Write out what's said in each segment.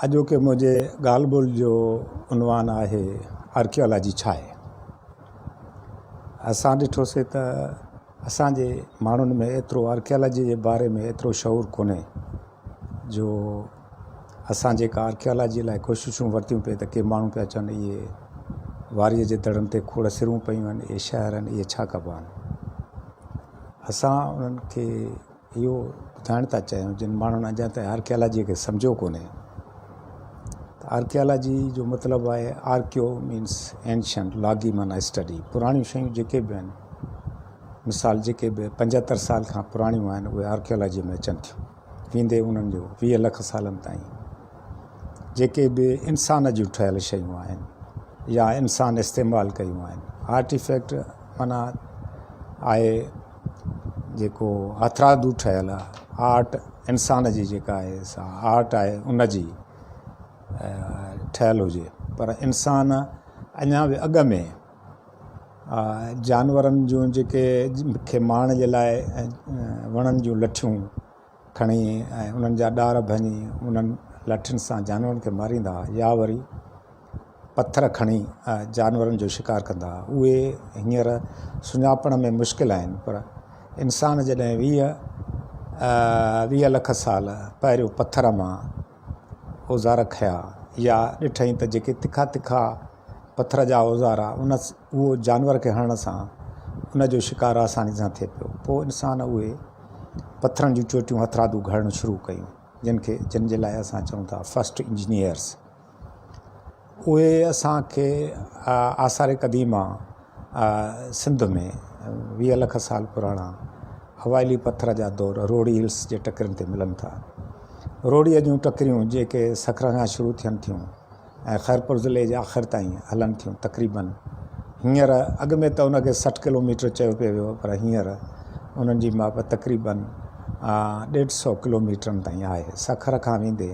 اڄوڪي منهنجي ڳالهه ٻولهه جو عنوان آهي آرڪيالاجي ڇا آهي؟ اسان ڏٺوسي ته اسان جي ماڻهن ۾ ايترو آرڪيالاجي جي باري ۾ ايترو شعور ڪونهي جو اسان جيڪا آرڪيالاجي لاء ڪوششون ورتيون پئي ته ڪي ماڻهو پيا چون اهي واريء جي دڙن تي کوڙ سرون پيون آهن اهي شهر آهن اهي ڇا ڪبا آهن اسان انهن کي اهو ٻڌائڻ ٿا چاهيون جن ماڻهن اڃا تائين آرڪيالاجيء کي سمجهيو ڪونهي ته آرڪيالاجي جو مطلب آهي آرڪيو مينس اينشنٽ لاگي معنيٰ اسٽڊي پراڻيون شيون جيڪي به آهن مثال جيڪي به پنجهتر سال کان پراڻيون آهن اهي آرڪيالاجيء ۾ اچن ٿيون ويندي انهن جو 20 لک سالن تائين جيڪي به انسان جون ٺهيل شيون آهن يا انسان استعمال ڪيون آهن آرٽيفيڪٽ معنيٰ آهي جيڪو هٿرادو ٺهيل آرٽ انسان جي جيڪا آهي سا آرٽ آهي ان جي ٺهيل هجي پر انسان اڃا به اڳ ۾ جانورن جون جيڪي کي مارڻ جي لاء وڻن جون لٺيون کڻي ۽ انهن جا ڏار ڀڃي انهن لٺين سان جانورن کي ماريندا هئا يا وري پٿر کڻي جانورن جو شڪار ڪندا هئا. اهي هينئر سڃاپڻ ۾ مشڪل آهن پر انسان جڏهن 20 لک سال پهريون پٿر مان اوزار کنيا يا ڏٺائين ته جيڪي تکا تکا پٿر جا اوزار آ ان اهو جانور کي هڻڻ سان ان جو شڪار آساني سان ٿئي پيو پوء انسان اهي پٿرن جون چوٽيون هٿرادو گهڙڻ شروع ڪيون جن کي جن جي لاء اسان چئون ٿا فرسٽ انجنيئرس اهي اسان کي آثار قديمه سنڌ ۾ 20 لک سال پراڻا اوائلي پٿر جا دور روهڙي هلس جي ٽڪرين تي ملن ٿا. روهڙيء جون ٽڪريون جيڪي سکر کان شروع ٿين ٿيون ۽ خيرپور ضلعي جي آخر تائين هلن ٿيون تقريبن هينئر اڳ ۾ ته ان کي 60 ڪلوميٽر چيو پئي ويو پر هينئر انهن جي ماپ تقريبن ڏيڍ سئو ڪلوميٽرن تائين آهي سکر کان ويندي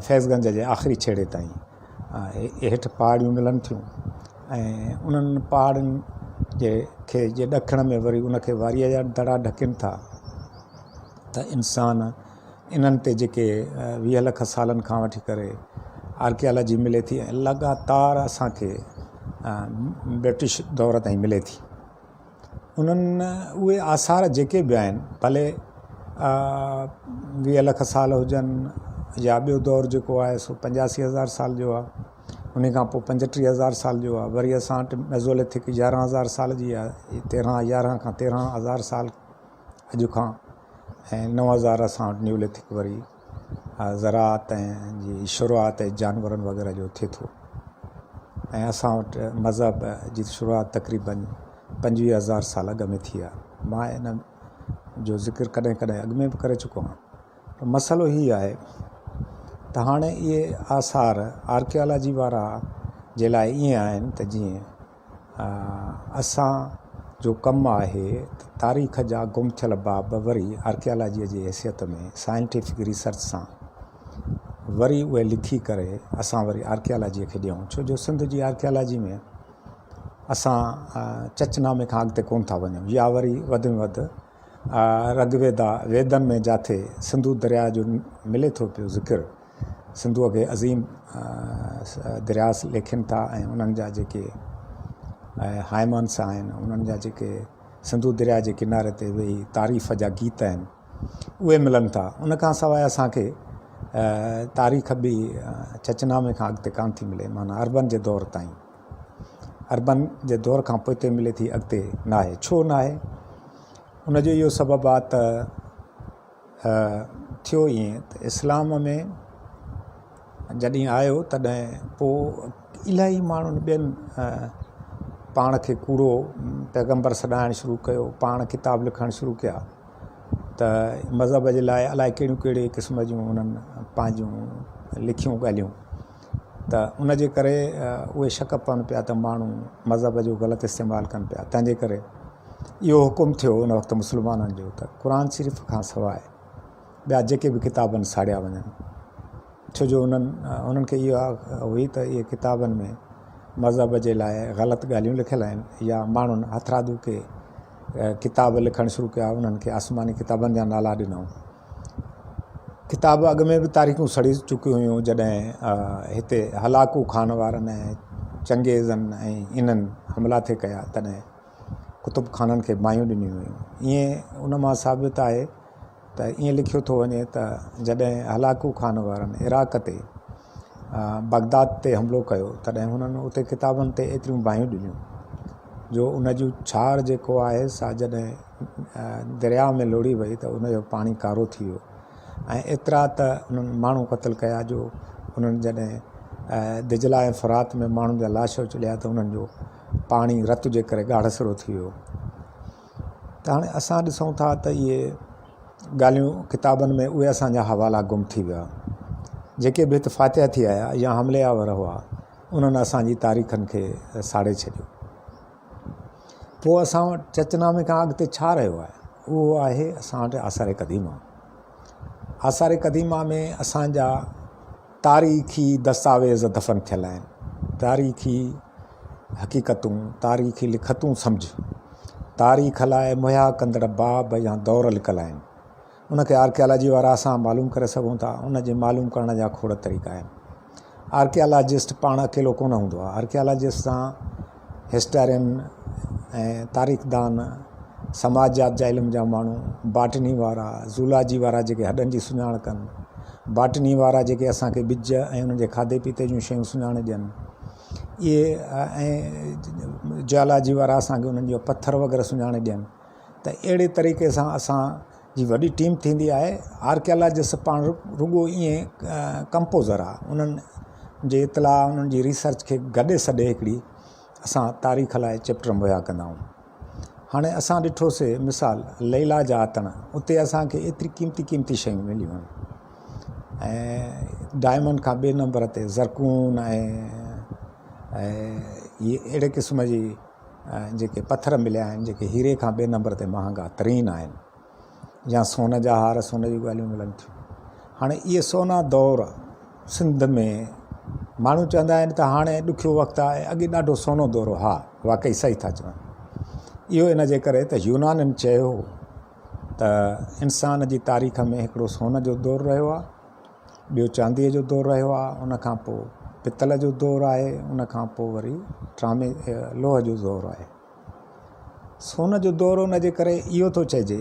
فيض گنج جي آخري ڇيڙي تائين هيٺ پهاڙيون ملن ٿيون ۽ انهن پهاڙين جي کي جي ڏکڻ ۾ وري ان کي واريء جا دڙا ڍڪين ٿا ته انسان انهن تي جيڪي 20 لک سالن کان وٺي ڪري آرڪيالاجي ملي ٿي ۽ لڳاتار اسانکي برٽش دور تائين ملي ٿي. انهن اهي آثار جيڪي به آهن ڀلي 20 لک سال هجن يا ٻيو دور جيڪو آهي سو 85 هزار سال جو آهي ان کان پوء 35 هزار سال جو آهي وري اسان وٽ ميزوليٿڪ 11 هزار سال جي آهي 13 11 کان 13 هزار سال اڄ کان ۽ 9000 اسان وٽ نيوليٿڪ وري زراعت ۽ جي شروعات جانورن وغيره جو ٿئي ٿو ۽ اسان وٽ مذهب جي شروعات تقريبن 25 هزار سال اڳ ۾ ٿي آهي. مان ان جو ذڪر ڪڏهن ڪڏهن اڳ ۾ به ڪري چڪو آهيان پر مسئلو هي آهي ته هاڻي اهي آثار آرڪيالاجي وارا جي لاء ائين آهن ته جيئن اسان جو ڪم آهي ته تاريخ جا گم ٿيل باب وري آرڪيالاجيء جي حيثيت ۾ سائنٽيفڪ ريسرچ سان وري اهي لکي ڪري اسان وري آرڪيالاجيء کي ڏيون ڇو جو سنڌ جي آرڪيالاجي ۾ اسان چچ نامي کان اڳتي ڪونه ٿا وڃون يا وري وڌ ۾ وڌ رگ ويدا ويدن ۾ جاٿي سنڌو درياء جو ملي ٿو پيو ذڪر سنڌوء کي عظيم درياء ليکين ٿا ۽ انهن جا جيڪي هائمنس آهن انهن جا جيڪي سنڌو درياء جي ڪناري تي ويهي تعريف جا گيت آهن اهي ملن ٿا ان کان سواء اسان کي تاريخ به چچنامي کان اڳتي ڪانه ٿي ملي معنيٰ عربن جي دور تائين عربن جي دور کان پوئتي ملي ٿي اڳتي ناهي ڇو ناهي ان جو اهو سبب آهي ته ٿيو ائين ته اسلام ۾ جڏهن آيو تڏهن پوء الاهي ماڻهن ٻين پاڻ کي ڪوڙو پيغمبر سڏائڻ شروع ڪيو پاڻ ڪتاب لکڻ شروع ڪيا ته مذهب جي لاء الائي ڪهڙيون ڪهڙي قسم جون انهن پنهنجون لکيون ڳالهيون ته ان جي ڪري اهي شڪ پون پيا ته ماڻهو مذهب جو غلط استعمال ڪن پيا تنهن جي ڪري اهو حڪم ٿيو ان وقت مسلمانن جو ته قرآن شريف کان سواء ٻيا جيڪي به ڪتاب آهن ساڙيا وڃن ڇو جو انهن انهن کي اها هئي ته اهي ڪتابن ۾ مذهب جي لاء غلط ڳالهيون لکيل آهن يا ماڻهن هٿرادو ڪي ڪتاب لکڻ شروع ڪيا انهن کي آسماني ڪتابن جا نالا ڏنائون. ڪتاب اڳ ۾ به تاريخون سڙي چڪيون هيون جڏهن هتي هلاڪو خان وارن ۽ چنگيزن ۽ انهن حملا ٿي ڪيا تڏهن ڪتب خانن کي باهيون ڏنيون ويون ائين ان مان ثابت آهي ته ائين لکيو ٿو وڃي ته جڏهن هلاڪو خان وارن عراق تي بغداد تي حملو ڪيو تڏهن هنن اتي ڪتابن تي ايتريون باهيون ڏنيون جو ان جون ڇار جيڪو آهي سا جڏهن درياء ۾ لوڙهي وئي ته ان جو پاڻي ڪارو ٿي ويو ۽ ايترا ته انهن ماڻهو قتل ڪيا جو انهن جڏهن دجله ۽ فرات ۾ ماڻهن جا لاش اڇليا ته انهن جو پاڻي رت جي ڪري ڳاڙهسرو ٿي ويو. ته هاڻي اسان ڏسون ٿا ته اهي ڳالهيون ڪتابن ۾ اهي اسان جا حوالا گم ٿي ويا. جيڪي به هت فاتح ٿي آيا يا حملي آور هئا انهن اسان جي تاريخن کي ساڙي ڇڏيو. پوء اسان وٽ چچ نامي کان اڳتي ڇا رهيو آهي؟ اهو آهي اسان وٽ آثار قديمه. آثار قديمه ۾ اسان جا تاريخي دستاويز دفن ٿيل آهن. تاريخي حقيقتون، تاريخي لکتون سمجهه، تاريخ لاء مهيا ڪندڙ باب يا دور لڪل آهن. ان کي آرڪيالاجي وارا اسان معلوم ڪري سگهون ٿا. ان جي معلوم ڪرڻ جا کوڙ طريقا آهن. آرڪيالاجسٽ پاڻ اڪيلو ڪونه هوندو آهي. آرڪيالاجسٽ سان هسٽارين ۽ تاريخدان، سماجيات جا علم جا ماڻهو، باٽني وارا، زولاجي وارا جيڪي هڏن جي سڃاڻ ڪن، باٽني وارا جيڪي اسان کي ٻج ۽ انهن جي کاڌي پيتي جون شيون سڃاڻي ڏين، اهي ۽ جيالاجي وارا اسان کي انهن جو پٿر وغيره سڃاڻي ڏين ته اهڙي طريقي سان اسان جي وڏي ٽيم ٿيندي آهي. آرڪيالاجسٽ پاڻ رڳو ائين ڪمپوزر آهي انهن جي اطلاع انهن جي ريسرچ کي گڏي سڏي هڪڙي اسان تاريخ لاء چيپٽر مهيا ڪندا آهيون. هاڻي اسان ڏٺوسي مثال ليلا جا آتڻ اتي اسان کي ايتري قيمتي قيمتي شيون مليون آهن ۽ ڊائمنڊ کان ٻئي نمبر تي زرڪون ۽ ۽ اهڙي قسم جي جيڪي پٿر مليا آهن جيڪي هيري کان ٻئي نمبر تي مهانگا ترين آهن يا سون جا هار سون جون ڳالهيون ملن ٿيون هاڻي اهي سونا دور سنڌ ۾ ماڻهو چوندا آهن ته هاڻي ڏکيو وقت آهي اڳي ڏاڍو سونو دور هو ها واقعي صحيح ٿا چون اهو ان جي ڪري ته يونانين چيو هو ته انسان جي تاريخ ۾ هڪڙو سون جو دور رهيو آهي ٻيو چانديء جو دور رهيو آهي ان کان پوء پتل جو دور آهي ان کان پوء وري ٽرامي لوهه جو دور آهي. سون جو دور ان جي ڪري اهو ٿو چئجي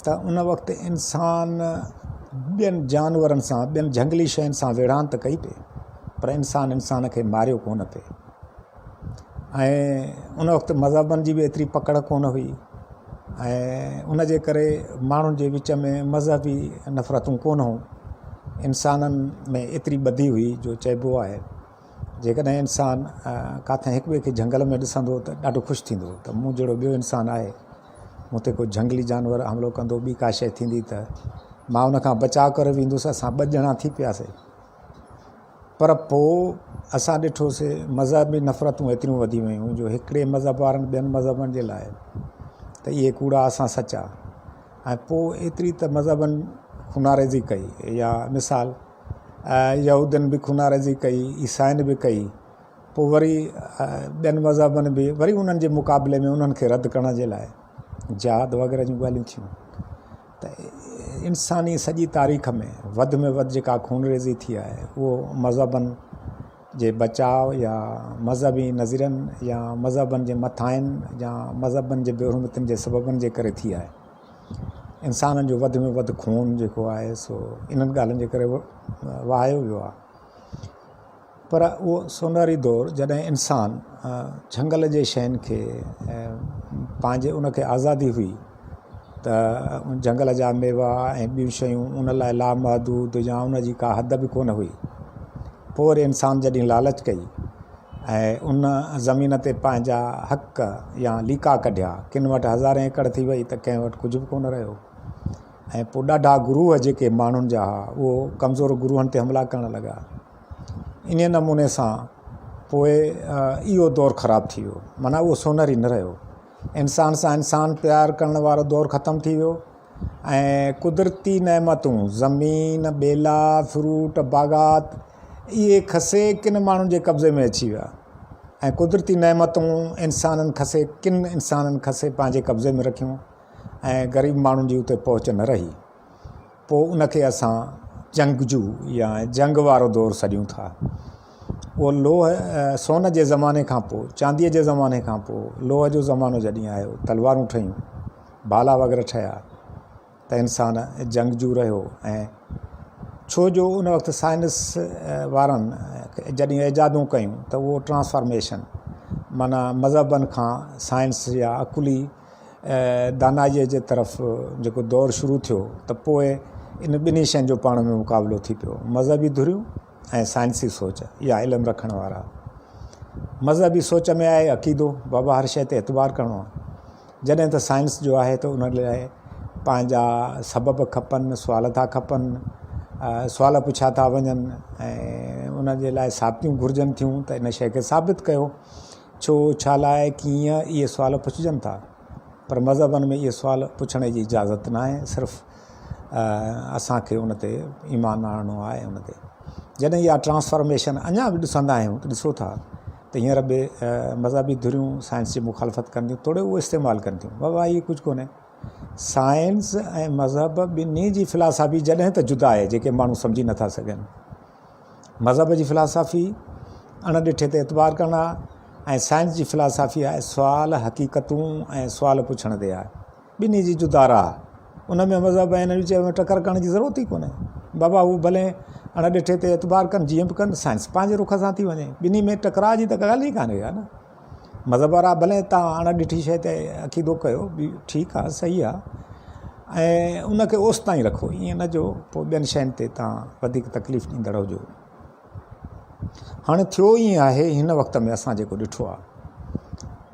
ته ان وقت انسان ٻين جانورن سان ٻين جهنگلي شين سان ويڙهاند ته ڪئي پئي پر انسان انسان کي ماريو ڪونه پئي ۽ ان وقت مذهبن جي به ايتري پڪڙ ڪونه هئي ۽ ان جي ڪري ماڻهن جي وچ ۾ مذهبي نفرتون ڪونه هيون. انسانن ۾ ايتري ٻڌي هئي جو چئبو آهي جيڪڏهن انسان ڪاٿي هڪ ٻئي کي جهنگل ۾ ڏسندو هو ته ڏاڍو خوش ٿيندو هو ته مون جهڙو ٻيو انسان آهي مون تي ڪو جهنگلي جانور حملو ڪندو ٻي ڪا شيء ٿيندي ته مان ان کان بچاء ڪري ويندس اسان ٻه ڄڻا ٿي پياسي. پر پوء اسان ڏٺوسي مذهبي نفرتون ايتريون وڌي ويون جو هڪڙي مذهب وارن ٻين مذهبن جي لاء ته اهي ڪوڙا اسان سچا ۽ پوء ايتري ته مذهبن خوناريزي ڪئي يا مثال يهودين به خوناريزي ڪئي عيسائين به ڪئي پوء وري ٻين مذهبن به وري انهن جي مقابلي ۾ انهن کي رد ڪرڻ جي لاء جهاد وغيره جون ڳالهيون ٿيون ته انساني سڄي تاريخ ۾ وڌ ۾ وڌ جيڪا خونريزي ٿي آهي اهو مذهبن جي بچاء يا مذهبي نظرين يا مذهبن جي مٿاهين يا مذهبن جي بي حرمتين جي سببن جي ڪري ٿي آهي. انسانن جو وڌ ۾ وڌ خون جيڪو آهي سو انهن ڳالهين جي ڪري وهايو ويو آهي. پر اهو سونهري دور جڏهن انسان جهنگل جي شين کي پنهنجي ان کي آزادي هئي ته جهنگل جا ميوا ۽ ٻيون شيون ان لاء لامحدود يا ان جي ڪا حد به ڪونه هئي. پوء وري انسان جڏهن لالچ ڪئي ۽ ان زمين تي پنهنجا حق يا ليڪا ڪڍيا، ڪن وٽ هزارين ايڪڙ ٿي وئي ته ڪنهن وٽ ڪجهه به ڪونه رهيو. ۽ پوء ڏاڍا گروهه جيڪي ماڻهن جا هئا اهو ڪمزور گروهن تي حملا ڪرڻ لڳا. انهيء نموني سان پوء اهو دور خراب ٿي ويو معنيٰ اهو سونهري نه رهيو. انسان سان انسان پيار ڪرڻ وارو دور ختم ٿي ويو ۽ قدرتي نعمتون زمين، ٻيلا، فروٽ، باغات اهي کسي ڪن ماڻهن جي قبضي ۾ اچي ويا ۽ قدرتي نعمتون انسانن کسي ڪن انسانن کسي پنهنجي قبضي ۾ رکيون. ۽ غريب ماڻهن جي اتي پهچ نه رهي. پوء ان کي اسان جنگجو يا جنگ وارو دور سڏيون ٿا. اهو لوهه سون جي زماني کان پوء چانديء جي زماني کان پوء لوهه جو زمانو جڏهن آيو تلوارون ٺهيون ڀالا وغيره ٺهيا ته انسان جنگجو رهيو ۽ ڇو جو ان وقت سائنس وارن جڏهن ايجادون ڪيون ته اهو ٽرانسفارميشن معنيٰ مذهبن کان سائنس يا عقلي دانائيء جي طرف جيڪو دور شروع ٿيو ته پوء ان ٻنهي شين جو پاڻ ۾ مقابلو ٿي پيو مذهبي ڌريون ۽ سائنسي سوچ يا علم رکڻ وارا. مذهبي سوچ ۾ آهي عقيدو، بابا هر شيء تي اعتبار ڪرڻو آهي. جڏهن ته سائنس جو آهي ته ان لاء پنهنجا سبب کپن، سوال ٿا کپن، سوال پڇيا ٿا وڃن ۽ ان جي لاء ثابتيون گهرجن ٿيون ته ان شيء کي ثابت ڪيو. ڇو، ڇا لاء، ڪيئن، اهي سوال پڇجن ٿا. پر مذهبن ۾ اهي سوال پڇڻ جي اجازت ناهي، صرف اسان کي ان تي ايمان آڻڻو آهي ان تي جڏهن اها ٽرانسفارميشن اڃا به ڏسندا آهيون ته ڏسو ٿا ته هينئر به مذهبي ڌريون سائنس جي مخالفت ڪن ٿيون توڙي اهو استعمال ڪن ٿيون بابا هي ڪجهه ڪونهي سائنس ۽ مذهب ٻنهي جي فلاسافي جڏهن ته جدا آهي جيڪي ماڻهو سمجهي نٿا سگهن مذهب جي فلاسافي اڻ ڏٺي تي اعتبار ڪرڻ آهي ۽ سائنس جي فلاسافي آهي سوال حقيقتون ۽ سوال پڇڻ تي آهي ٻنهي جي جدا راهه. ان ۾ مذهب ۽ ان وچ ۾ ٽڪر ڪرڻ جي ضرورت ئي ڪونهي. بابا هو ڀلي اڻ ڏٺي تي اعتبار ڪن جيئن به ڪن سائنس پنهنجي رخ سان ٿي وڃي. ٻنهي ۾ ٽڪراء جي ته ڳالهه ئي ڪانهي ڪا نه. مذهب وارا ڀلي تان اڻ ڏٺي شيء تي عقيدو ڪيو به ٺيڪ آ صحيح آ ۽ ان کي اوستائين رکو ائين نه جو پوء ٻين شين تي تان وڌيڪ تڪليف ڏيندڙ هجو. هاڻي ٿيو ائين آهي هن وقت ۾ اسان جيڪو ڏٺو آهي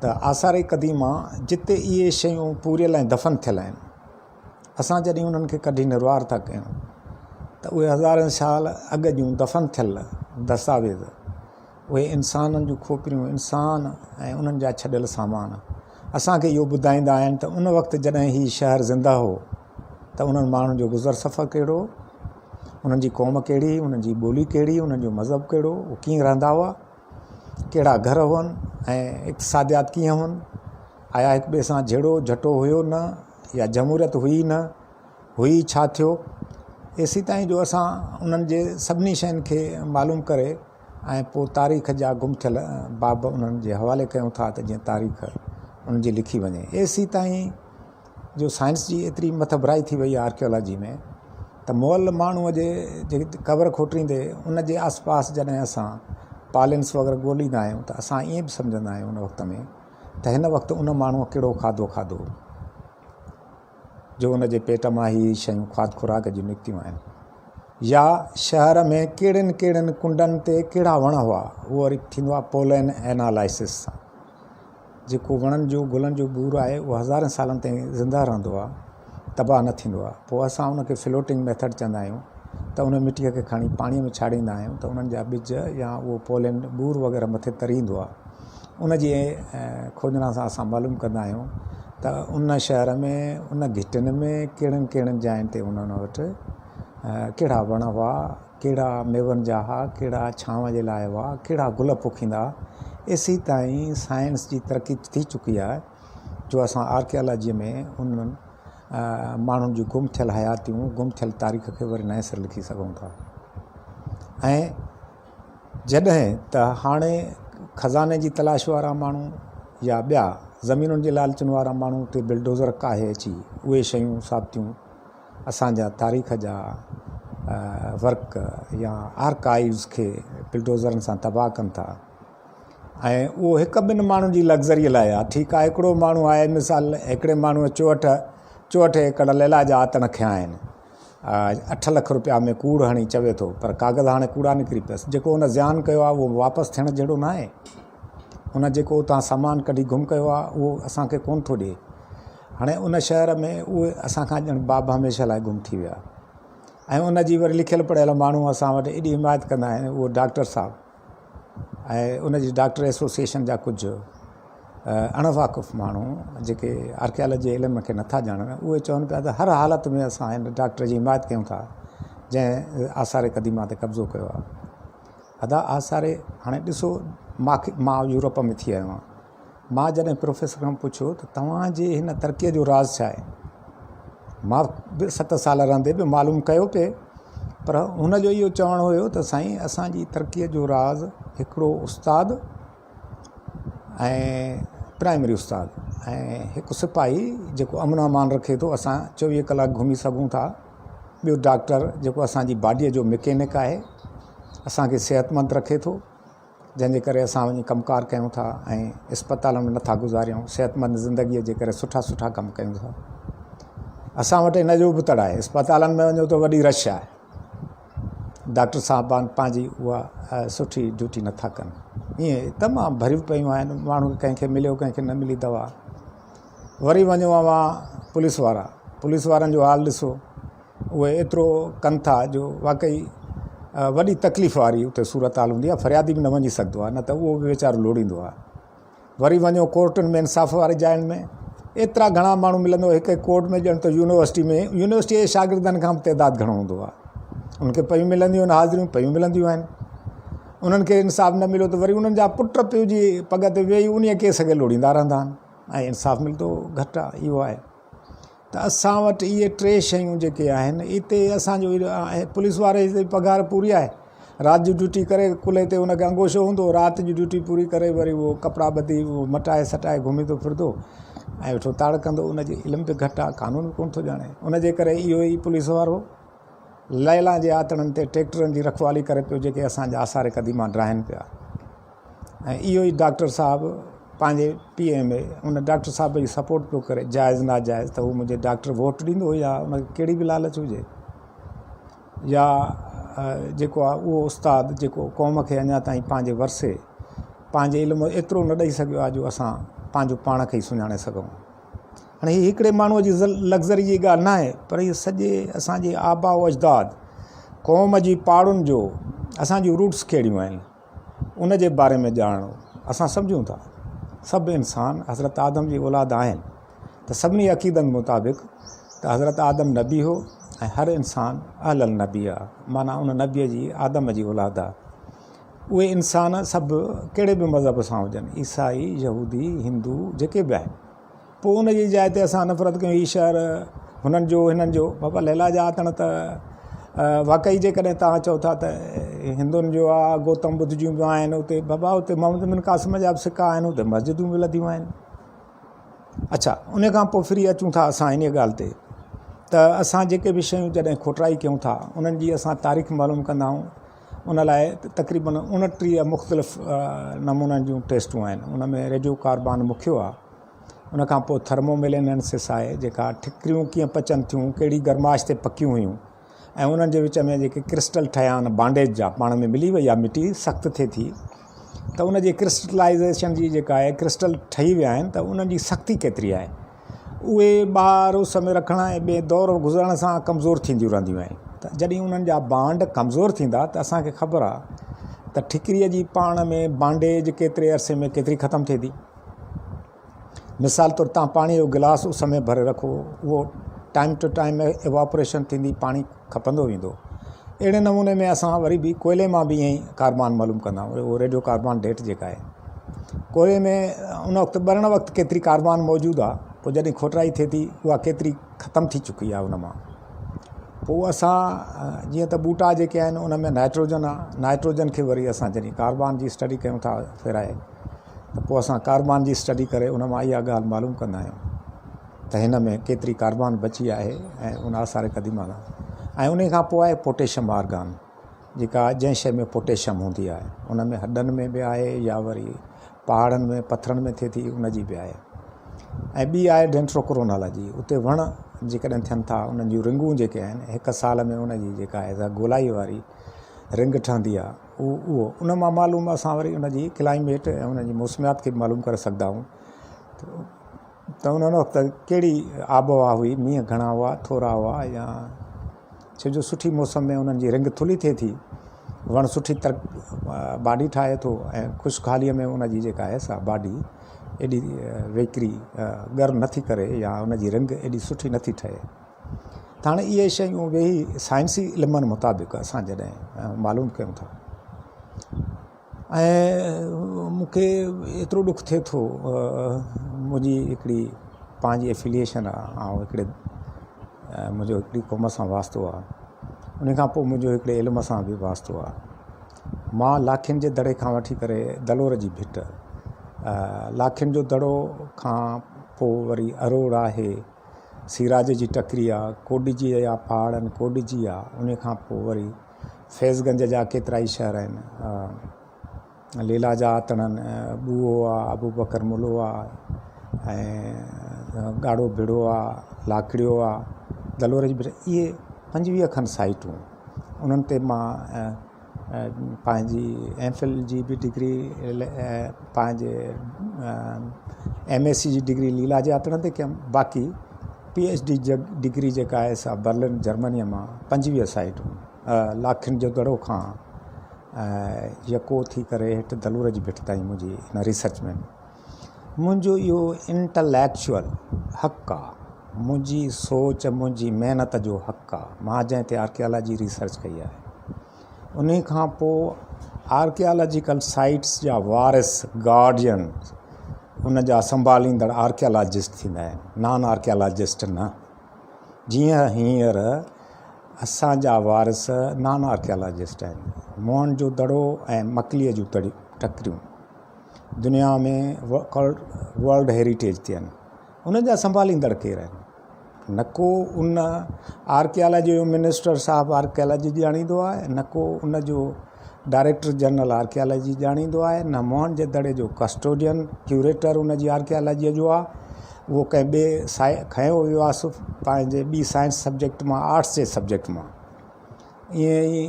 ته آثار قديمه جتي اهي شيون پوريل ۽ دفن ٿيل آهن اسان جڏهن انهن کي ڪڍي نروار ٿا ڪيون ته اهي هزارين سال اڳ جون دفن ٿيل دستاويز اهي انسانن جون کوپريون انسان ۽ انهن جا ڇڏيل سامان اسان کي اهو ٻڌائيندا آهن ته ان وقت جڏهن هي شهر زنده هو ته انهن ماڻهن جو گذر سفر ڪهڙو هو، انهن جي قوم ڪهڙي هئي، انهن جي ٻولي ڪهڙي هئي، انهن جو مذهب ڪهڙو هو، هو ڪيئن رهندا هئا، ڪهڙا گهر هئن ۽ اقتصاديات ڪيئن هئن، آيا هڪ ٻئي سان جهيڙو جهٽو هيو نه يا جمهوريت هئي نه هئي ڇا ٿيو، ايسيتائين جو اسان انهن جي سڀني شين کي معلوم ڪري ۽ پوء تاريخ جا گم ٿيل باب انهن جي حوالي ڪيون ٿا ته جيئن تاريخ انهن جي لکي وڃي. ايسيتائين جو سائنس جي ايتري مٿڀرائي ٿي وئي آهي آرڪيالاجي ۾ ته مئل ماڻهوء جي جيڪي قبر کوٽيندي ان جي آس پاس جڏهن اسان پالنس وغيره ڳوليندا آهيون ته اسان ائين به سمجهندا آهيون ان وقت ۾ ته هن وقت ان ماڻهوء ڪهڙو کاڌو کاڌو جو ان جي پيٽ مان هي شيون کاڌ خوراڪ جون نڪتيون آهن يا شهر ۾ ڪهڙين ڪهڙين ڪنڊن تي ڪهڙا وڻ هئا اهو وري ٿيندو آهي پولين اينالائسس سان جيڪو وڻن جو گلن جو ٻور آهي اهو هزارن سالن تائين زنده رهندو آهي تباهه نه ٿيندو آهي پوء اسان ان کي فلوٽنگ ميٿڊ چوندا آهيون ته ان مٽيء کي کڻي پاڻيء ۾ ڇاڙيندا آهيون ته انهن جا ٻج يا اهو پولين ٻور وغيره مٿي تري ايندو آهي ان جي کوجنا سان اسان معلوم ڪندا آهيون ته ان شهر ۾ ان گهٽين ۾ ڪهڙين ڪهڙين جاين تي انهن وٽ ڪهڙا وڻ هئا ڪهڙا ميون جا هئا ڪهڙا ڇانو جي لاء هئا ڪهڙا گل پوکيندا هئا ايسي تائين سائنس جي ترقي ٿي چڪي آهي جو اسان آرڪيالاجيء ۾ انهن ماڻهن جون گم ٿيل حياتيون گم ٿيل تاريخ کي وري نئين سر لکي سگهون ٿا ۽ جڏهن ته هاڻي خزاني جي تلاش وارا ماڻهو يا ٻيا زمينن جي لالچن وارا ماڻهو اتي بلڊوزر ڪاهي اچي اهي شيون ثابتيون اسان جا تاريخ جا ورڪ يا آرڪائيوز کي بلڊوزرن سان تباهه ڪن ٿا ۽ اهو هڪ ٻن ماڻهن جي لگزري لاء آهي ٺيڪ آهي هڪڙو ماڻهو آهي مثال هڪڙي ماڻهوء چوهٺ چوهٺ ايڪڙ ليلا جا آتڻ کنيا آهن اٺ لک روپيا ۾ ڪوڙ هڻي چوي ٿو پر ڪاغذ هاڻي ڪوڙا نڪري پيس جيڪو هن زيان ڪيو آهي اهو واپس ٿيڻ جهڙو نه آهي هن جيڪو اتان سامان ڪڍي گم ڪيو آهي اهو اسانکي ڪونه ٿو ڏئي هاڻي ان شهر ۾ اهي اسان کان ڄڻ باب هميشه لاء گم ٿي ويا ۽ ان جي وري لکيل پڙهيل ماڻهو اسان وٽ ايڏي حمايت ڪندا آهن اهو ڊاڪٽر صاحب ۽ ان جي ڊاڪٽر ايسوسيئيشن جا ڪجهه اڻ واقف ماڻهو جيڪي آرڪيالاجي جي علم کي نٿا ڄاڻن اهي چون پيا ته هر حالت ۾ اسان هن ڊاڪٽر جي حمايت ڪيون ٿا جنهن آثار قديمه تي قبضو ڪيو آهي ادا آثار هاڻي ڏسو ماکي مان يورپ ۾ ٿي آيو آهيان مان جڏهن پروفيسر کان پڇيو ته توهان جي هن ترقيء جو راز ڇا آهي؟ مان به ست سال رهندي به معلوم ڪيو پئي پر هن جو اهو چوڻ هيو ته سائين اسان جي ترقيء جو راز هڪڙو استاد ۽ پرائمري استاد ۽ هڪ سپاهي جيڪو امن امان رکي ٿو اسان چوويهه ڪلاڪ گهمي سگهون ٿا ٻيو ڊاڪٽر جيڪو اسانجي باڊيء جو مڪينڪ آهي اسانکي صحتمند رکي ٿو جنهن جي ڪري اسان وڃي ڪم ڪار ڪيون ٿا ۽ اسپتالن ۾ نٿا گذاريون صحتمند زندگيء جي ڪري سٺا سٺا ڪم ڪيون ٿا اسان وٽ ان جو ابتڙ آهي اسپتالن ۾ وڃو ته وڏي رش آهي ڊاڪٽر صاحبان پنهنجي اها سٺي ڊيوٽي نٿا ڪن ائين تمام ڀريون پيون آهن ماڻهو ڪنهن کي مليو ڪنهن کي نه ملي دوا وري وڃو اوهان پوليس وارا پوليس وارن جو حال ڏسو اهي ايترو ڪن ٿا جو واقعي وڏي تڪليف واري اتي صورت حال هوندي آهي فريادي به نه وڃي سگهندو آهي نه ته اهو به ويچارو لوڙيندو آهي وري وڃو ڪورٽن ۾ انصاف واري جاين ۾ ايترا گهڻا ماڻهو ملندو هڪ هڪ ڪورٽ ۾ ڄڻ ته يونيورسٽي ۾ يونيورسٽي جي شاگردن کان به تعداد گهڻو هوندو آهي ان کي پيون ملنديون آهن حاضريون پيون ملنديون آهن انهن کي انصاف نه مليو ته وري انهن جا پٽ پيء جي پڳ تي ويهي ان ڪيس کي لوڙيندا رهندا آهن ۽ انصاف ملندو گهٽ آهي اهو آهي ته اسان وٽ اهي ٽي شيون جيڪي آهن اتي اسانجو پوليس واري جي پگهار پوري آهي رات جي ڊيوٽي ڪري ڪلهي تي ان کي انگوشو هوندو رات جي ڊيوٽي پوري ڪري وري اهو ڪپڙا ٻڌي اهو مٽائي سٽائي گهمي ٿو ڦرندو ۽ ويٺو تاڙ ڪندو ان جي علم به گهٽ آهي قانون به ڪونه ٿو ڄاڻي ان جي ڪري اهو ئي پوليس وارو ليلا جي آتڻن تي ٽريڪٽرن جي رکوالي ڪري پيو جيڪي اسانجا آثار قديمه ڊاهن پيا ۽ اهو ئي ڊاڪٽر صاحب پنهنجي P M A in doctor صاحب جي سپورٽ پيو ڪري جائز ناجائز ته هو منهنجي ڊاڪٽر ووٽ ڏيندو يا ان کي ڪهڙي به لالچ هجي يا جيڪو آهي اهو استاد جيڪو قوم کي اڃا تائين پنهنجي ورثي پنهنجي علم ايترو نه ڏئي سگهيو آهي جو اسان پنهنجو پاڻ کي ئي سڃاڻي سگهون هاڻي هي هڪڙي ماڻهوء جي لگزري جي ڳالهه نه آهي پر هي سڄي اسانجي آبا و اجداد قوم جي پاڙن جو اسانجون روٽس ڪهڙيون آهن ان جي باري ۾ ڄاڻڻو اسان سمجهون ٿا سڀ انسان حضرت آدم جي اولاد آهن ته سڀني عقيدن مطابق ته حضرت آدم نبي هو ۽ هر انسان اهل النبي آ معنيٰ ان نبي جي آدم جي اولاد آ اهي انسان سڀ ڪهڙي به مذهب سان هجن عيسائي يهودي هندو جيڪي به آهن پوء ان جي جاء تي اسان نفرت ڪيون هي شهر هنن جو هنن جو بابا ليلا جا آتڻ ته واقعي جيڪڏهن توهان چئو ٿا ته هندن جو آ گوتم ٻڌ جون به آهن اتي بابا اتي محمد بن قاسم جا به سڪا آهن اتي مسجدون به لڌيون آهن اڇا ان کان پوء ڦري اچون ٿا اسان ان ڳالهه تي ته اسان جيڪي به شيون جڏهن کوٽرائي ڪيون ٿا انهن جي اسان تاريخ معلوم ڪندا آهيون ان لاء تقريبن 29 مختلف نمونن جون ٽيسٽون آهن ان ۾ ريڊيو ڪاربان مکيو آهي ان کان پوء ٿرمو ميليننسس آهي جيڪا ٺڪريون ڪيئن پچن ٿيون ڪهڙي گرمائش تي پڪيون هيون ۽ انهن جي وچ ۾ جيڪي ڪرسٽل ٺهيا آهن بانڊيج جا پاڻ ۾ ملي وئي آهي مٽي سخت ٿئي ٿي ته ان جي ڪرسٽلائزيشن جي جيڪا آهي ڪرسٽل ٺهي ويا آهن ته انهن جي سختي ڪيتري آهي اهي ٻاهر اس ۾ رکڻ ۽ ٻئي دور گذرڻ سان ڪمزور ٿينديون رهنديون آهن ته جڏهن انهن جا بانڊ ڪمزور ٿيندا ته اسانکي خبر آهي ته ٺڪريء جي پاڻ ۾ بانڊيج ڪيتري عرصي ۾ ڪيتري ختم ٿئي ٿي مثال طور تان پاڻي جو گلاس اس ۾ ڀري رکو اهو ٽائيم ٽو ٽائيم ايواپريشن ٿيندي پاڻي کپندو ويندو اهڙي نموني ۾ اسان وري به ڪوئلي مان به ائين ئي ڪاربان معلوم ڪندا آهيون اهو ريڊيو ڪاربان ڊيٽ جيڪا آهي ڪوئلي ۾ ان وقت ٻرڻ وقت ڪيتري ڪاربان موجود آهي پوء جڏهن کوٽرائي ٿئي ٿي اها ڪيتري ختم ٿي چڪي آهي ان مان پوء اسان جيئن ته ٻوٽا جيڪي آهن ان ۾ نائٽروجن آهي نائٽروجن کي وري اسان جڏهن ڪاربان جي اسٽڊي ڪيون ٿا ڦيرائي ته پوء اسان ڪاربان جي اسٽڊي ڪري ان مان اها ڳالهه معلوم ڪندا آهيون ته هن ۾ ڪيتري ڪاربان بچي آهي ۽ ان آثار قديمه مان ۽ ان کان پوء آهي پوٽيشم آرگان جيڪا جنهن شيء ۾ پوٽيشم هوندي آهي ان ۾ هڏن ۾ به آهي يا وري پهاڙن ۾ پٿرن ۾ ٿئي ٿي ان جي به آهي ۽ ٻي آهي ڊينٽروڪرونالاجي اتي وڻ جيڪڏهن ٿين ٿا انهن جون رنگون جيڪي آهن هڪ سال ۾ ان جي جيڪا آهي گولائي واري رنگ ٺهندي آهي اهو ان مان معلوم اسان وري ان جي ڪلائميٽ ۽ ان جي موسميات کي به معلوم ڪري سگهندا آهيون ته ان وقت ڪهڙي آبهوا هئي مينهن گهڻا هئا ٿورا هئا يا ڇو جو سٺي موسم ۾ انهن جي رنگ ٿلهي ٿئي ٿي وڻ سٺي تر باڊي ٺاهي ٿو ۽ خشڪحاليء ۾ ان جي جيڪا آهي سا باڊي ايڏي ويڪري ڳر نٿي ڪري يا ان جي رنگ ايڏي سٺي نٿي ٺهي ته هاڻي اهي شيون ويهي سائنسي علمن مطابق اسان جڏهن معلوم ڪيون ٿا ۽ مون کي ايترو ڏک ٿئي ٿو منهنجي هڪڙي پنهنجي افيليئيشن آهي آئون هڪڙي منهنجو هڪڙي قوم سان واسطو آهي ان کان پوء منهنجو هڪڙي علم سان به واسطو آهي. مان لاکين جي دڙي کان وٺي ڪري دلور جي ڀٽ، لاکين جو دڙو کان پوء وري اروڙ آهي، سيراج جي ٽڪري آ، ڪوڏجي جا پهاڙ آهن، ڪوڏجي آ، ان کان پوء وري فيض گنج جا ڪيترائي شهر آهن. ليلا جا آتڻن، ٻوهو آ، ابوبڪر ملو آ ۽ ڳاڙهو ڀڙو آ، لاکڙيو آ، دلور جي ڀٽ اهي 25 کن سائيٽون انهن تي مان پنهنجي ايم فل جي به ڊگري پنهنجي ايم ايس سي جي ڊگري ليلا جي آتڻن تي ڪيم باقي پي ايڇ ڊي جي ڊگري جيڪا آهي سا برلن جرمنيء مان 25 سائيٽون لاکين جو دڙو کان يڪو ٿي ڪري هيٺ دلور جي ڀٽ تائين منهنجي ان ريسرچ ۾ منهنجو اهو انٽليڪچوئل حق آ منهنجي سوچ منهنجي محنت جو حق آ مان جنهن تي آرڪيالاجي ريسرچ ڪئي آهي ان کان پوء آرڪيالاجيڪل سائيٽس جا وارث گارڊين ان جا سنڀاليندڙ آرڪيالاجسٽ ٿيندا آهن نان آرڪيالاجسٽ نه جيئن هينئر اسان جا وارث نان آرڪيالاجسٽ آهن. موهن جو دڙو ۽ مڪليء جون ٽڪريون دنيا ۾ ورلڊ هيريٽيج تي آهن. انهن جا سنڀاليندڙ ڪير آهن؟ نه ڪو ان آرڪيالاجي جو منسٽر صاحب آرڪيالاجي ڄاڻيندو آهي نه ڪو ان جو ڊائريڪٽر جنرل آرڪيالاجي ڄاڻيندو آهي نه موهن جي دڙي جو ڪسٽوڊين ڪيوريٽر ان جي آرڪيالاجيء جو آهي. اهو ڪنهن ٻئي سائي کنيو ويو آهي سو پنهنجي ٻي سائنس سبجيڪٽ مان آرٽس جي سبجيڪٽ مان ائين ئي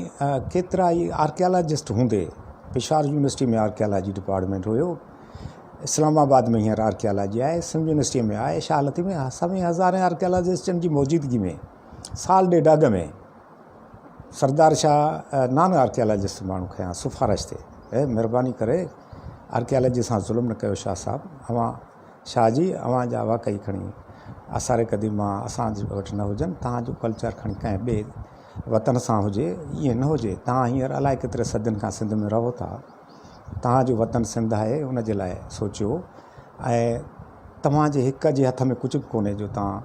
ڪيترا ئي آرڪيالاجسٽ هوندي پشاور يونيورسٽي ۾ آرڪيالاجي ڊپارٽمينٽ هيو اسلام آباد ۾ هينئر آرڪيالاجي آهي سنڌ يونيورسٽي ۾ آهي شاهه لطيف ۾ سوين هزارين آرڪيالاجسٽن جي موجودگي ۾ سال ڏيڍ اڳ ۾ سردار شاهه نان آرڪيالاجسٽ ماڻهو کنيا سفارش تي مهرباني ڪري آرڪيالاجي سان ظلم نه ڪيو شاهه صاحب اوهان شاهه جي اوهان جا واقعي کڻي آثار قديمه اسان جي وٽ نه هجن توهان جو ڪلچر کڻي ڪنهن ٻئي وطن سان هجي ائين نه هجي توهان هينئر الائي ڪيتري صدين کان سنڌ ۾ رهو ٿا توهان جو وطن سنڌ آهي ان جي لاء سوچيو ۽ توهان جي هڪ جي هٿ ۾ ڪجهه به ڪونهي جو توهان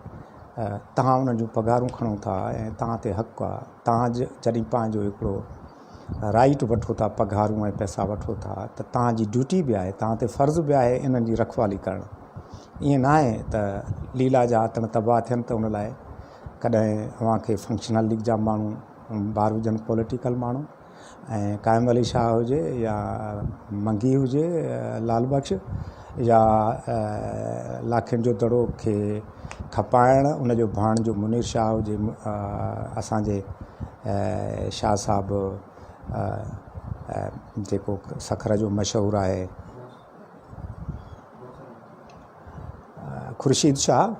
توهان انهن جون پگهارون کڻو ٿا ۽ توهان تي حق آهي توهان جڏهن پنهنجو هڪڙو رائيٽ وٺو ٿا پگهارون ۽ پئسا وٺو ٿا ته توهان جي ڊيوٽي به آهي توهان تي فرض به آهي انهن جي رکوالي ڪرڻ ائين نه آهي ته ليلا جا آتڻ تباهه ٿين ته ان لاء ڪڏهن اوهان کي فنڪشنل ليگ جا ماڻهو بار هجن پوليٽيڪل ماڻهو ۽ قائم علي شاهه هجي يا منگي هجي لال بخش يا لاکين جو دڙو کي کپائڻ ان جو ڀاڻ جو منير شاهه هجي اسانجي شاهه صاحب جيڪو سکر جو مشهور آهي خورشيد شاهه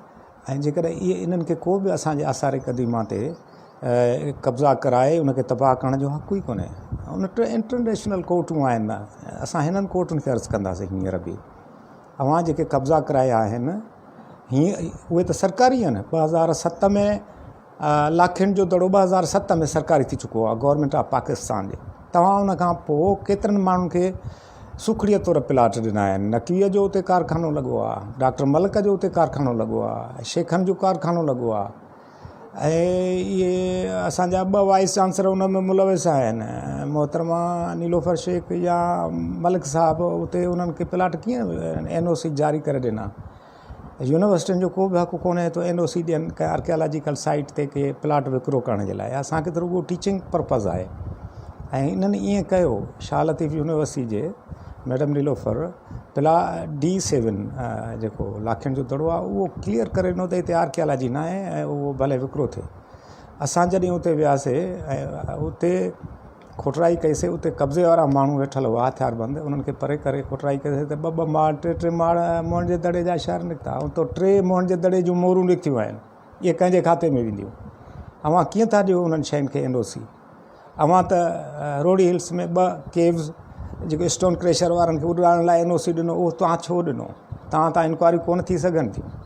۽ جيڪڏهن اهي انهن کي ڪو به اسانجي آثار قديمه تي قبضا ڪرائي ان کي تباهه ڪرڻ جو حق ئي ڪونهي ان انٽرنيشنل ڪورٽون آهن اسان هنن ڪورٽن کي عرض ڪنداسين هينئر به اوهان جيڪي قبضا ڪرايا آهن هي اهي ته سرڪاري آهن 2007 ۾ لاکين جو دڙو 2007 ۾ سرڪاري ٿي چڪو آهي گورنمينٽ آف پاڪستان جي توهان ان کان پوء ڪيترن ماڻهن کي سوکڙيء طور پلاٽ ڏنا آهن نقويء جو اتي ڪارخانو لڳو آهي ڊاڪٽر ملڪ جو اتي ڪارخانو لڳو آهي شيخن جو ڪارخانو لڳو آهي ۽ اهي اسانجا ٻه وائيس چانسلر ان ۾ ملوث آهن محترمه نيلوفر شيخ يا ملڪ صاحب اتي انهن کي پلاٽ ڪيئن اين او سي جاري ڪري ڏنا يونيورسٽين جو ڪو به حق ڪونهي ته اين او سي ڏين ڪنهن آرڪيالاجيڪل سائيٽ تي ڪي پلاٽ وڪرو ڪرڻ جي لاء اسان کي ته رڳو ٽيچنگ پرپز آهي ۽ انهن ائين ڪيو شاهه لطيف يونيورسٽي جي ميڊم نيلوفر پلا ڊي سيون جيڪو لاکين جو دڙو آهي اهو ڪليئر ڪري ڏنو ته هتي آرڪيالاجي نه آهي ۽ اهو ڀلي وڪرو ٿئي اسان جڏهن اتي وياسي ۽ اتي کوٽرائي ڪئي سي اتي قبضي وارا ماڻهو ويٺل هئا هٿيار بند انهن کي پري ڪري کوٽرائي ڪئي سي ته ٻه ٻه ماڙ ٽي ٽي ماڙ موهن جي دڙي جا شهر نڪتا اتو ٽي موهن جي دڙي جون مورون نڪتيون آهن اهي ڪنهن جي کاتي ۾ وينديون اوهان ڪيئن ٿا ڏيو انهن شين کي اين او سي اوهان ته روهڙي هلس ۾ ٻه ڪيوز جيڪو اسٽون ڪريشر وارن کي اڏرائڻ لاء اين او سي ڏنو اهو توهان ڇو ڏنو توهان تان انڪوائري ڪونه ٿي سگهن ٿيون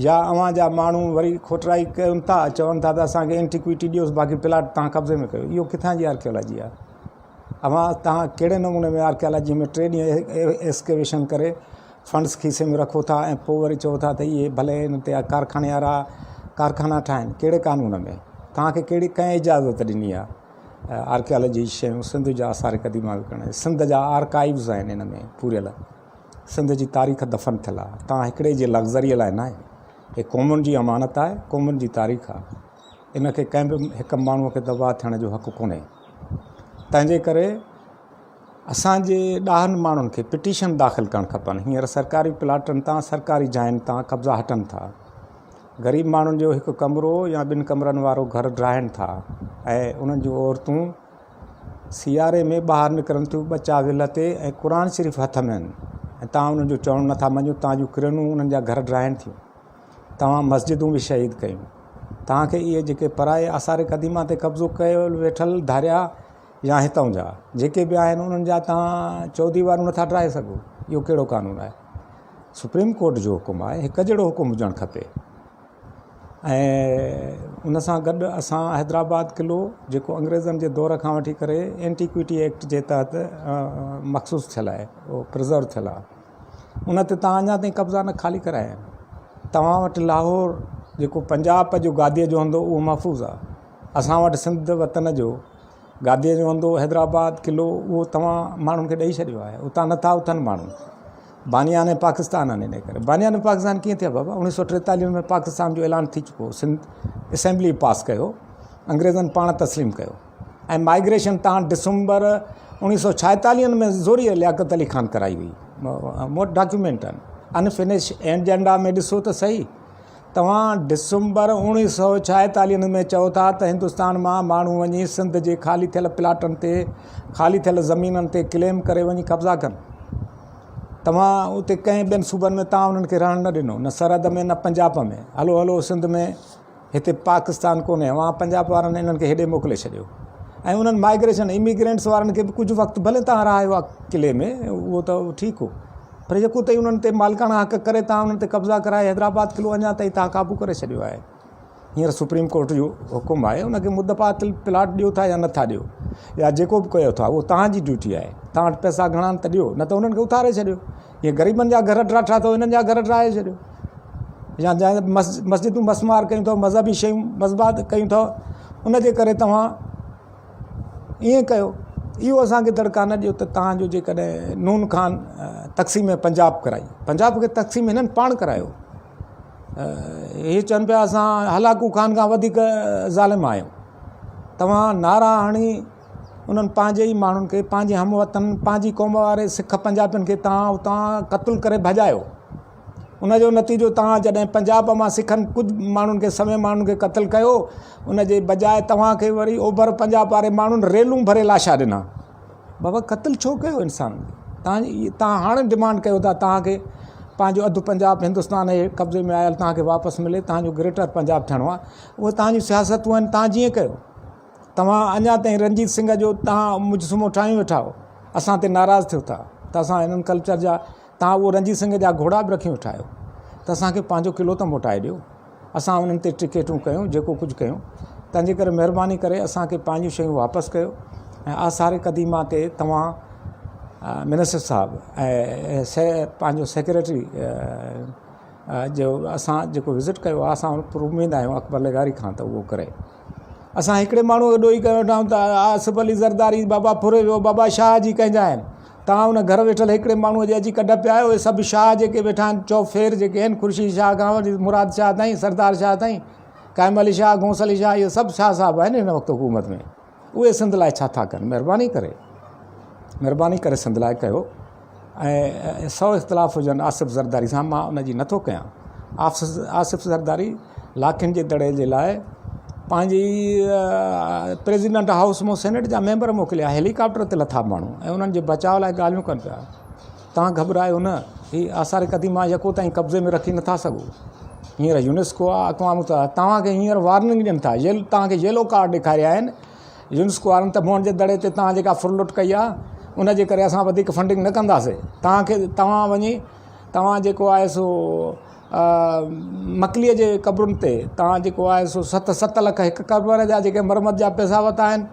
يا اوهان جا ماڻهو وري کوٽرائي ڪن ٿا چون ٿا ته اسان کي انٽيڪوئٽي ڏيوس باقي پلاٽ توهان قبضي ۾ ڪيو اهو ڪٿان جي آرڪيالاجي آهي اوهان توهان ڪهڙي نموني ۾ آرڪيالاجي ۾ ٽي ڏينهن ايڪسڪيويشن ڪري فنڊس کيسي ۾ رکو ٿا ۽ پوء وري چئو ٿا ته اهي ڀلي ان تي ڪارخاني وارا ڪارخانا ٺاهن ڪهڙي قانون ۾ توهان کي ڪهڙي ڪنهن اجازت ڏني آهي آرڪيالاجي جي شيون سنڌ جا آثار قديمه وڪڻڻ جي سنڌ جا آرڪائيوز آهن ان ۾ پوريل سنڌ جي تاريخ دفن ٿيل آهي توهان هڪڙي جي لگزري لاء ناهي هي قومن جي امانت آهي قومن جي تاريخ آهي ان کي ڪنهن به هڪ ماڻهوء کي تباهه ٿيڻ جو حق ڪونهي تنهن جي ڪري اسان جي ڏاهن ماڻهن کي پٽيشن داخل ڪرڻ کپن هينئر سرڪاري پلاٽن تان سرڪاري جاين تان قبضا هٽن ٿا غريب ماڻهن جو هڪ ڪمرو يا ٻن ڪمرن وارو گهر ڊاهن ٿا ۽ انهن جون عورتون سياري ۾ ٻاهر نڪرن ٿيون ٻچا ولهه تي ۽ قرآن شريف هٿ ۾ آهن ۽ تان انهن جو چوڻ نٿا مڃو تان جون ڪرنون انهن جا گهر ڊاهن ٿيون توهان مسجدون به شهيد ڪيون توهان کي اهي جيڪي پرائي آثار قديمه تي قبضو ڪيل ويٺل ڌاريا يا هتئون جا جيڪي به آهن انهن جا توهان چوديواريون نٿا ڊاهي سگهو اهو ڪهڙو قانون آهي سپريم ڪورٽ جو حڪم آهي هڪ جهڙو حڪم هجڻ کپي ۽ ان سان گڏ اسان حيدرآباد قلعو جيڪو انگريزن جي دور کان وٺي ڪري اينٽيڪوئٽي ايڪٽ جي تحت مخصوص ٿيل آهي اهو پرزرو ٿيل آهي ان تي توهان اڃا تائين قبضا نه خالي ڪرايا آهن توهان وٽ لاهور جيڪو پنجاب جو گاديء جو هنڌ هو اهو محفوظ آهي اسان وٽ سنڌ وطن جو گاديء جو هنڌ حيدرآباد قلعو اهو توهان ماڻهن کي ڏئي ڇڏيو آهي اتان نٿا اٿن ماڻهو بانيان پاڪستان آهن ان ڪري بانيان پاڪستان ڪيئن ٿيا بابا اڻويهه سو ٽيتاليهه ۾ پاڪستان جو اعلان ٿي چڪو سنڌ اسيمبلي پاس ڪيو انگريزن پاڻ تسليم ڪيو ۽ مائگريشن تان ڊسمبر اڻويهه سو ڇائيتاليهن ۾ زوريء لياقت علي خان ڪرائي هئي مون وٽ ڊاڪيومينٽ آهن انفنش ايجنڊا ۾ ڏسو ته صحيح توهان ڊسمبر اوڻيهه سئو ڇائيتاليهن ۾ چئو ٿا ته هندستان مان ماڻهو وڃي سنڌ جي خالي ٿيل پلاٽن تي خالي ٿيل زمينن تي ڪليم ڪري وڃي قبضا ڪن. توهان اتي ڪنهن ٻين صوبن ۾ توهان انهن کي رهڻ نه ڏنو نه سرحد ۾ نه پنجاب ۾ هلو هلو سنڌ ۾ هتي پاڪستان ڪونهي اوهان پنجاب وارن انهن کي هيڏي موڪلي ڇڏيو ۽ انهن مائگريشن اميگرينٽس وارن کي به ڪجهه وقت ڀلي توهان رهايو آهي قلعي ۾ اهو ته ٺيڪ هو پر جيڪو تائين انهن تي مالڪاڻا حق ڪري توهان انهن تي قبضا ڪرائي حيدرآباد قلعو اڃا تائين توهان قابو ڪري ڇڏيو آهي هينئر سپريم ڪورٽ جو حڪم آهي ان کي مدفاتل پلاٽ ڏيو ٿا يا نٿا ڏيو يا جيڪو به ڪيو ٿا اهو توهان جي ڊيوٽي آهي توهان وٽ پئسا گهڻا آهن ته ڏيو نه ته انهن کي اٿاري ڇڏيو جيئن غريبن جا گهر ڊاٺا اٿو انهن جا گهر ڊاهي ڇڏيو يا مسجدون مسمار ڪيون اٿو مذهبي شيون مذباد ڪيون اٿو ان جي ڪري توهان ائين ڪيو اهو اسانکي دڙڪا نه ڏيو ته توهان جو جيڪڏهن نون خان تقسيم پنجاب ڪرائي پنجاب کي تقسيم هنن پاڻ ڪرايو هي چون پيا اسان هلاڪو خان کان وڌيڪ ظالم آهيون توهان نعرا هڻي انهن پنهنجي ئي ماڻهن کي پنهنجي هم وطن پنهنجي قوم واري سک پنجابين کي توهان اتان قتل ڪري ڀڄايو ان جو نتيجو توهان جڏهن پنجاب مان سکن ڪجهه ماڻهن کي سوين ماڻهن کي قتل ڪيو ان جي بجاء توهان کي وري اوڀر پنجاب واري ماڻهن ريلون ڀري لاشا ڏنا بابا قتل ڇو ڪيو انسان توهان توهان هاڻي ڊمانڊ ڪيو ٿا توهان کي پنهنجو اڌ پنجاب هندستان جي قبضي ۾ آيل توهان کي واپس ملي توهان جو گريٽر پنجاب ٿيڻو آهي اهي توهان جون سياستون آهن توهان جيئن ڪيو توهان اڃا تائين رنجيت سنگهه جو توهان مجسمو ٺاهيون ويٺا آهيو اسان تي ناراض ٿيو ٿا ته اسان هنن ڪلچر جا توهان اهو رنجيت سنگهه جا گهوڙا به رکيون ويٺا آهيو ته اسان کي پنهنجو قلعو ته موٽائي ڏيو اسان انهن تي ٽڪيٽون ڪيون جيڪو ڪجهه ڪيون تنهن جي ڪري مهرباني ڪري اسان کي پنهنجون شيون واپس ڪيو ۽ آثار قديمه تي توهان منسٽر صاحب ۽ پنهنجو سيڪريٽري جو اسان جيڪو وزٽ ڪيو آهي اسان پر اميد آهيون اڪبر لغاري کان ته اهو ڪري اسان هڪڙي ماڻهوء کي ڏوهي ڪري ويٺا آهيون ته آصف علي زرداري بابا ڦري ويو بابا شاهه جي ڪنهن جا آهن توهان ان گهر ويٺل هڪڙي ماڻهوء جي اچي ڪڍ پيا آهيو اهي سڀ شاهه جيڪي ويٺا آهن چوڦير جيڪي آهن خورشيد شاهه کان وٺي مراد شاهه تائين سردار شاهه تائين قائم علي شاهه غوث علي شاهه اهي سڀ شاهه صاحب آهن هن وقت حڪومت ۾ اهي سنڌ لاء ڇا ٿا ڪن مهرباني ڪري مهرباني ڪري سنڌ لاء ڪيو ۽ سو اختلاف هجن آصف زرداري سان مان ان جي نٿو ڪيان آصف زرداري لاکين جي دڙي جي لاء پنهنجي پريزيڊنٽ هائوس مان سينيٽ جا ميمبر موڪليا هيليڪاپٽر تي لٿا ماڻهو ۽ انهن جي بچاء لاء ڳالهيون ڪن پيا توهان گهٻرايو نه هي آثار قديمه يڪو تائين قبضي ۾ رکي نٿا سگهو هينئر يونيسڪو آ اقوام متحده توهان کي هينئر وارننگ ڏين ٿا يل توهان کي يلو ڪارڊ ڏيکاريا آهن يونيسڪو وارن ته موهن جي دڙي تي توهان جيڪا ڦرلٽ ڪئي آ ان جي ڪري اسان وڌيڪ فنڊنگ نه ڪنداسي توهان کي توهان وڃي توهان جيڪو آهي سو مڪليء جي قبرن تي توهان جيڪو آهي سو ست ست لک هڪ قبر جا جيڪي مرمت جا پئسا ورتا آهن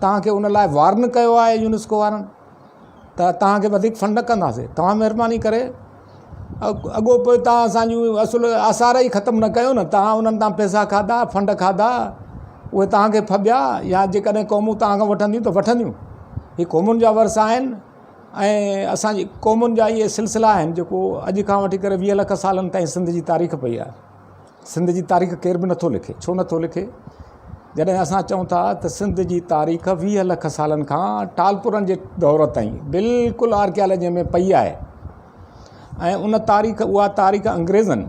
توهان کي ان لاء وارن ڪيو آهي يونيسڪو وارن ته توهان کي وڌيڪ فنڊ نه ڪنداسين توهان مهرباني ڪري اڳو پوء توهان اسان جون اصل آثار ئي ختم نه ڪيو نه توهان انهن تان پئسا کاڌا فنڊ کاڌا اهي توهان کي ڦٻيا يا جيڪڏهن قومون توهان کان وٺنديون ته وٺنديون هي قومن جا ورثا آهن ۽ اسانجي قومن جا اهي سلسلا آهن جيڪو اڄ کان وٺي ڪري 20 لک سالن تائين سنڌ جي تاريخ پئي آهي سنڌ جي تاريخ ڪير به نٿو لکي ڇو نٿو لکي جڏهن اسان چئون ٿا ته سنڌ جي تاريخ 20 لک سالن کان ٽالپرن جي دور تائين بلڪل آرڪيالاجي ۾ پئي آهي ۽ ان تاريخ اها تاريخ انگريزن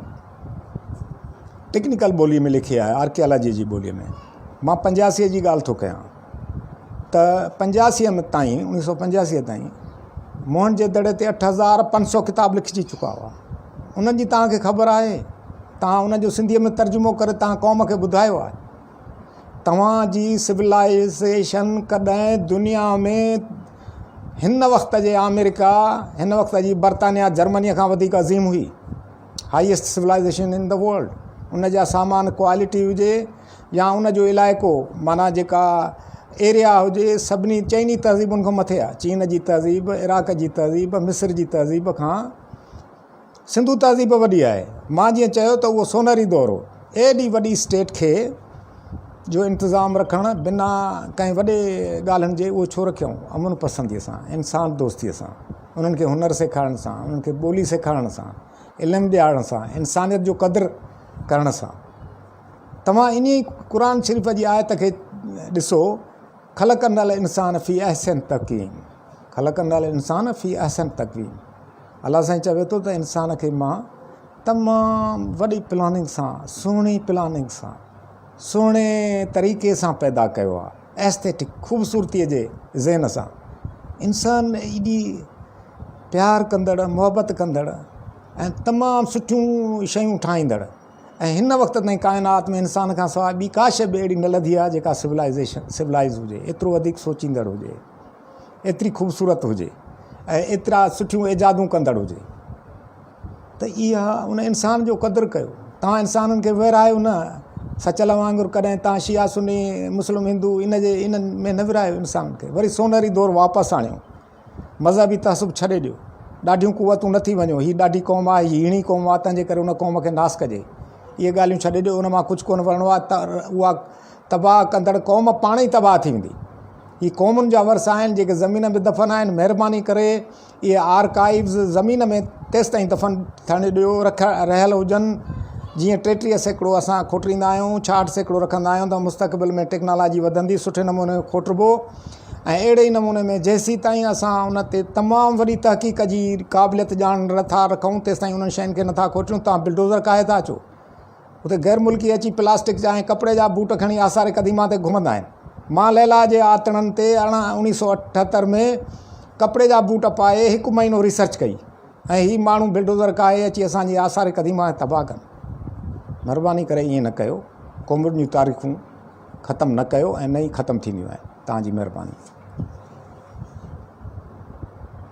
ٽيڪنيڪل ٻولي ۾ لکي آهي آرڪيالاجي جي ٻولي ۾ مان پنجاسي جي ڳالهه ٿو ڪيان ته پنجاسي ۾ تائين اڻويهه سو پنجاسي تائين موهن جي دڙي تي 8500 ڪتاب لکجي چڪا هئا انهن جي توهان کي خبر آهي توهان ان جو سنڌيء ۾ ترجمو ڪري توهان قوم کي ٻڌايو آهي توهان جي سولائيزيشن ڪڏهن دنيا ۾ هن وقت جي آمريڪا هن وقت جي برطانيا جرمني کان وڌيڪ عظيم هئي highest civilization in the world ان جا سامان ڪوالٽي هجي يا ان جو علائقو معنيٰ جيڪا ايريا هجي سڀني چئني تهذيبن کان مٿي آهي چين جي تهذيب عراق جي تهذيب مصر جي تهذيب کان سنڌو تهذيب وڏي آهي. مان جيئن چيو ته اهو سونهري دور هو. ايڏي وڏي اسٽيٽ کي جو انتظام رکڻ بنا ڪنهن وڏي ڳالهين جي اهو ڇو رکيائون؟ امن پسنديء سان، انسان دوستيء سان، انهن کي هنر سيکارڻ سان، انهن کي ٻولي سيکارڻ سان، علم ڏيارڻ سان، انسانيت جو قدر ڪرڻ سان. توهان انهيء قرآن شريف جي آيت کي ڏسو، خلقنا الانسان في احسن تقويم خلقنا الانسان في احسن تقويم الله سائين چوي ٿو ته انسان کي مان تمام وڏي پلاننگ سان سهڻي پلاننگ سان سهڻي طريقي سان پيدا ڪيو آهي ايسٿيٽڪ خوبصورتي جي ذهن سان انسان ايڏي پيار ڪندڙ محبت ڪندڙ ۽ تمام سٺيون شيون ٺاهيندڙ ۽ هن وقت تائين ڪائنات ۾ انسان کان سواء ٻي ڪا شيء به اهڙي نه لڌي آهي جيڪا سولائيزيشن سولائيز هجي ايترو وڌيڪ سوچيندڙ هجي ايتري خوبصورت هجي ۽ ايترا سٺيون ايجادون ڪندڙ هجي ته اها ان انسان جو قدر ڪيو توهان انسانن کي ورهايو نه سچل وانگر ڪڏهن توهان شيعا سني مسلم هندو ان جي انهن ۾ نه ورهايو انسانن کي وري سونهري دور واپس آڻيو مذهبي تعصب ڇڏي ڏيو. ڏاڍيون قوتون نه ٿي وڃو. هي ڏاڍي قوم آهي، هي هيڻي قوم آهي، تنهنجي ڪري ان قوم کي ناس ڪجي. اهي ڳالهيون ڇڏي ڏيو، ان مان ڪجهه ڪونه ورڻو آهي. اها تباهه ڪندڙ قوم پاڻ ئي تباهه ٿي ويندي. هي قومن جا ورثا آهن، جيڪي زمين ۾ دفن آهن. مهرباني ڪري اهي آرڪائيوز زمين ۾ تيستائين دفن ٿيڻ ڏيو، رهيل هجن. جيئن 33% اسان کوٽريندا آهيون، 66% رکندا آهيون ته مستقبل ۾ ٽيڪنالاجي وڌندي، سٺي نموني کوٽبو. ۽ اهڙي ئي نموني ۾ جيسيتائين اسان ان تي تمام وڏي تحقيق جي قابليت ڄاڻ نٿا رکون تيستائين انهن شين کي نٿا کوٽيون تان بلڊوزر ڪاهي ٿا اچو اتي غير ملڪي اچي پلاسٽڪ جا ۽ ڪپڙي جا بوٽ کڻي آثار قديمه تي گهمندا آهن مان ليلا جي آتڻن تي ارڙهن اوڻيهه سو اٺهتر ۾ ڪپڙي جا بوٽ پائي هڪ مهينو ريسرچ ڪئي ۽ هي ماڻهو بلڊوزر ڪاهي اچي اسان جي آثار قديمه کي تباهه ڪن مهرباني ڪري ائين نه ڪيو قومن جون تاريخون ختم نه ڪيو ۽ نه ئي ختم ٿينديون آهن توهان جي مهرباني.